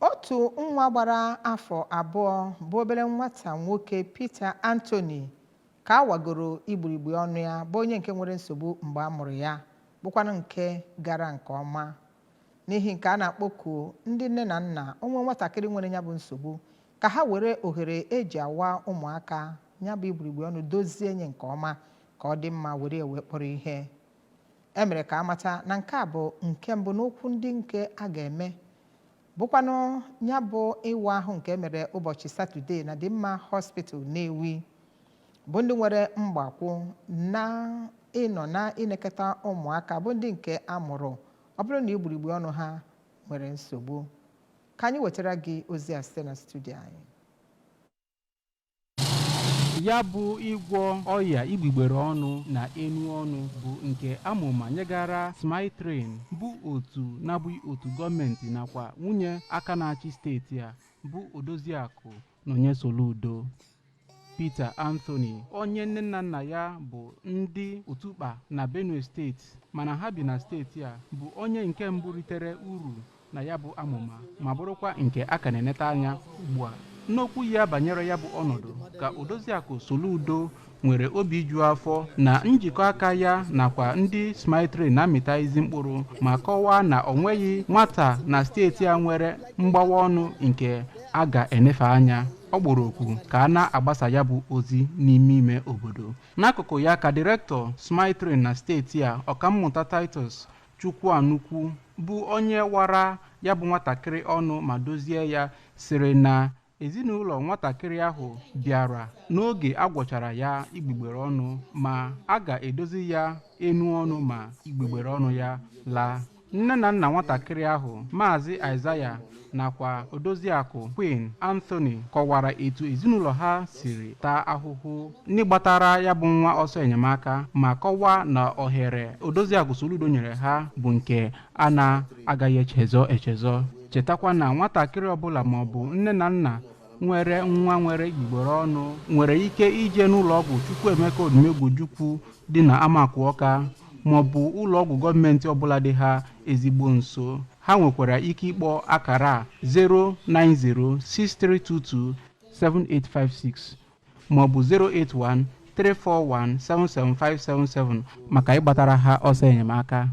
Otu nwa gbara afọ 2 bụ obere nwata nwoke Peter Anthony ka a wagoro igburigbe ọnụ ya, bụ onye nke nwere nsogbu mgbe a mụrụ ya, bụkwanụ nke gara nke ọma. N'ihi nke a na-akpọku ndị nne na nna onwe nwatakịrị nwere ya bụ nsogbu ka ha were ohere eji awa ụmụaka ya bụ igburigbe ọnụ dozie nye nke ọma ka ọ dị mma were ya wee kpọrọ ihe. E mere ka amata na nke a bụ nke mbụ n'okwu ndị nke a ga-eme, bụkwanụ ya bụ ịwa ahụ nke emere ụbọchị Satọde na Dimma Hospital Nnewi, bụ ndị nwere mgbakwụ na ịnọ na inekọta ụmụaka bụ ndị nke a mụrụ ọ bụrụ na igburigbe ọnụ ha nwere nsogbu. Ka anyị wetara gị ozi a site na studio anyị. Ya bụ ịgwọ ọya igbugbere ọnụ na enu ọnụ bụ nke amụma nyegara Smile Train, bụ otu na-abụghị otu gọọmenti, nakwa nwunye aka na-achị steeti a bụ Odoziakụ Nonye Soludo. Peter Anthony, onye nne na nna ya bụ ndị Otukpa na Benue Steeti mana ha bi na steeti a, bụ onye nke mbụ ritere uru na ya bụ amụma ma bụrụkwa nke a ka na-eneta anya ugbu a. N'okwu ya banyere ya bụ ọnọdụ, ka Odoziakụ Soludo nwere obi iju afọ na njikọ aka ya nakwa ndị Smile Train na-amịta ezi mkpụrụ, ma kọwaa na o nweghị nwata na steeti a nwere mgbawa ọnụ nke a ga-enefe anya. Ọ kpọrọ oku ka a na-agbasa ya bụ ozi n'ime ime obodo. N'akụkụ ya, ka Direktọ Smile Train na steeti a, Ọkammụta Titus Chukwuanukwu, bụ onye wara ya bụ nwatakịrị ọnụ ma dozie ya, sịrị na ezinụlọ nwatakịrị ahụ bịara n'oge a gwọchara ya igbugbere ọnụ, ma a ga-edozi ya enu ọnụ ma igbugbere ọnụ ya laa. Nne na nna nwatakịrị ahụ, Maazị Isaiah nakwa Odoziakụ Queen Anthony, kọwara etu ezinụlọ ha siri taa ahụhụ n'ịgbatara ya bụ nwa ọsọ enyemaka, ma kọwaa na ohere Odoziakụ Soludo nyere ha bụ nke a na-agaghị echezọ echezọ. Chetakwa na nwatakịrị ọbụla maọbụ nne na nna nwere nwa nwere igbugbere ọnụ nwere ike ije n'ụlọọgwụ Chukwuemeka Odumegwu Ojukwu dị na Amaku Ọka maọbụ ụlọọgwụ gọọmenti ọbụla dị ha ezigbo nso. Ha nwekwara ike ịkpọ akara a 09063227856 maọbụ 08134177577 maka ịgbatara ha ọsọ enyemaka.